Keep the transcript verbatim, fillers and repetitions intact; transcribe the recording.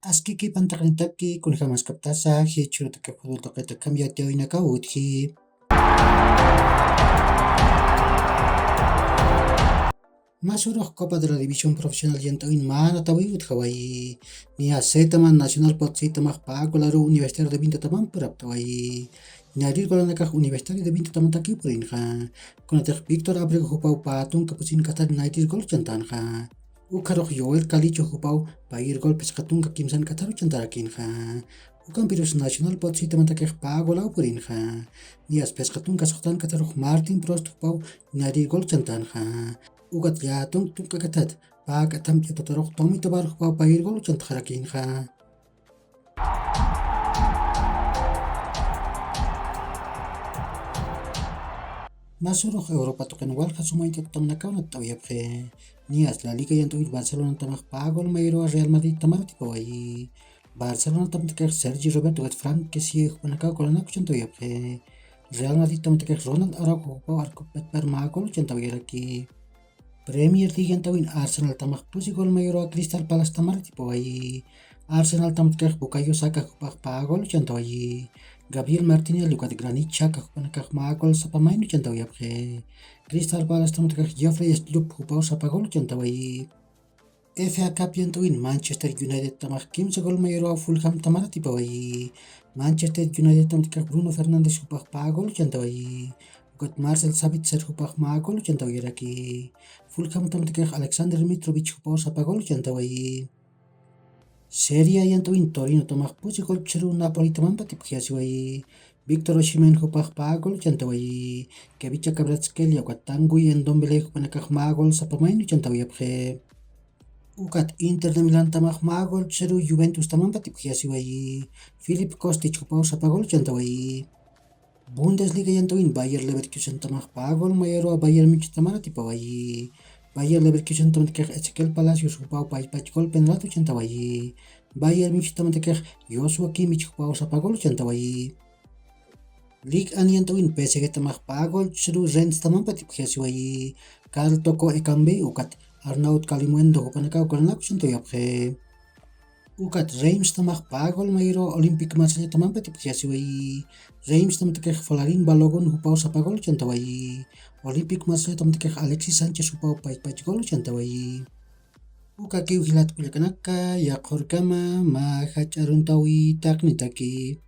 Askiki pantaqnitaki kunjamaskaptasa jichhurutaki fútbol tuqita kamyatiyawinakaw utji. Masurux Copa de la División Profesional yant'awin manatawi utjawayi. Niya setaman Nacional Potositamax pagolaru Universitario de Vintotaman puraptawayi. Nayrir golanakax Universitario de Vintotamataki purinxa. Kunatix Víctor Abrego jupaw patunka pusin katar nayrir gol chantanxa. Ukharux Joel Calicho jupaw payir gol phisqatunka kimsan kataru chantarakinxa. Ukampirus Nacional Potositamatakix pagolaw purinxa. Niyas phisqatunka suxtan katarux Martin Prost jupaw nayrir gol chantanxa. Ukat llatunk tunka katat pak'atam yatutarux Tommy Tobar jupaw payir gol chantxarakinxa. Masurux Europa tuqin walja sumañt'atutamanakaw natt'awiyapxi. Niyas La Liga yant'awir Barcelonatamax pagol mayruwa Real Madridtamar atipawayi. Barcelonatamatakex Sergi Roberto gat Frank Kessie jupanakaw golanaku chantawiyapxi. Real Madridtamatakex Ronald Araujo jupaw arcopetpar magol chantawiyaraki. Premier League yant'awin Arsenaltamax pusi gol mayruwa Crystal Palacetamar atipawayi. Arsenaltamatakex Bukayo Saka jupax pagol chantawayi. Gabriel Martinelli ukat Granit Xhaka jupanakax magol sapa maynu chantawiyapxi. Crystal Palacetamatakex Jeffrey Schlupp jupaw sapa gol chantawayi. F A Cup yant'awin Manchester Unitedtamax kimsa gol mayruwa Fulhamtamar atipawayi. Manchester Unitedtamatakex Bruno Fernández jupax pagol chantawayi. Ukat Marcel Sabitzer jupax magol chantawiyaraki. Fulhamtamatakex Alexander Mitrovic jupaw sapa gol chantawayi. Serie A yant'awin Torinotamax pusi gol chhuru Napolitamampa atipxiyasiwayi. Víctor Osimhen jupax pagol chantawayi. Kevicha Kvaratskhelia ukat Tanguy Ndombele jupanakax magol sapa maynu chantawiyapxi. Ukat Inter de Milantamax magol chhuru Juventustamampa atipxiyasiwayi. Philip Kostic jupaw sapa gol chantawayi. Bundesliga yant'awin Bayer Leverkusentamax pagol mayruwa Bayern Munichtamar atipawayi. Bayer Leverkusentamatakix Ezequiel Palacios jupaw paypach gol penaltu chantawayi. Bayern Munichtamatakex Joshua Kimmich jupaw sapa gol chantawayi. Ligue A yant'awin P S Gtamax pagol chhuru Rennestamampa atipxiyasiwayi. Karl Toko Ekambi ukat Arnaud Kalimuendo jupanakaw golanaku chantawiyapxi. Ukat Reimstamax pagol mayruwa Olympique Marsellatamampa atipxiyasiwayi. Reimstamatakex Folarin Balogun jupaw sapa gol chantawayi. Olympique Marsellatamatakex Alexis Sánchez jupaw paypach gol chantawayi. Ukakiw jilat kullakanaka, yaqhurkama mä jach'a aruntawi taqnitaki.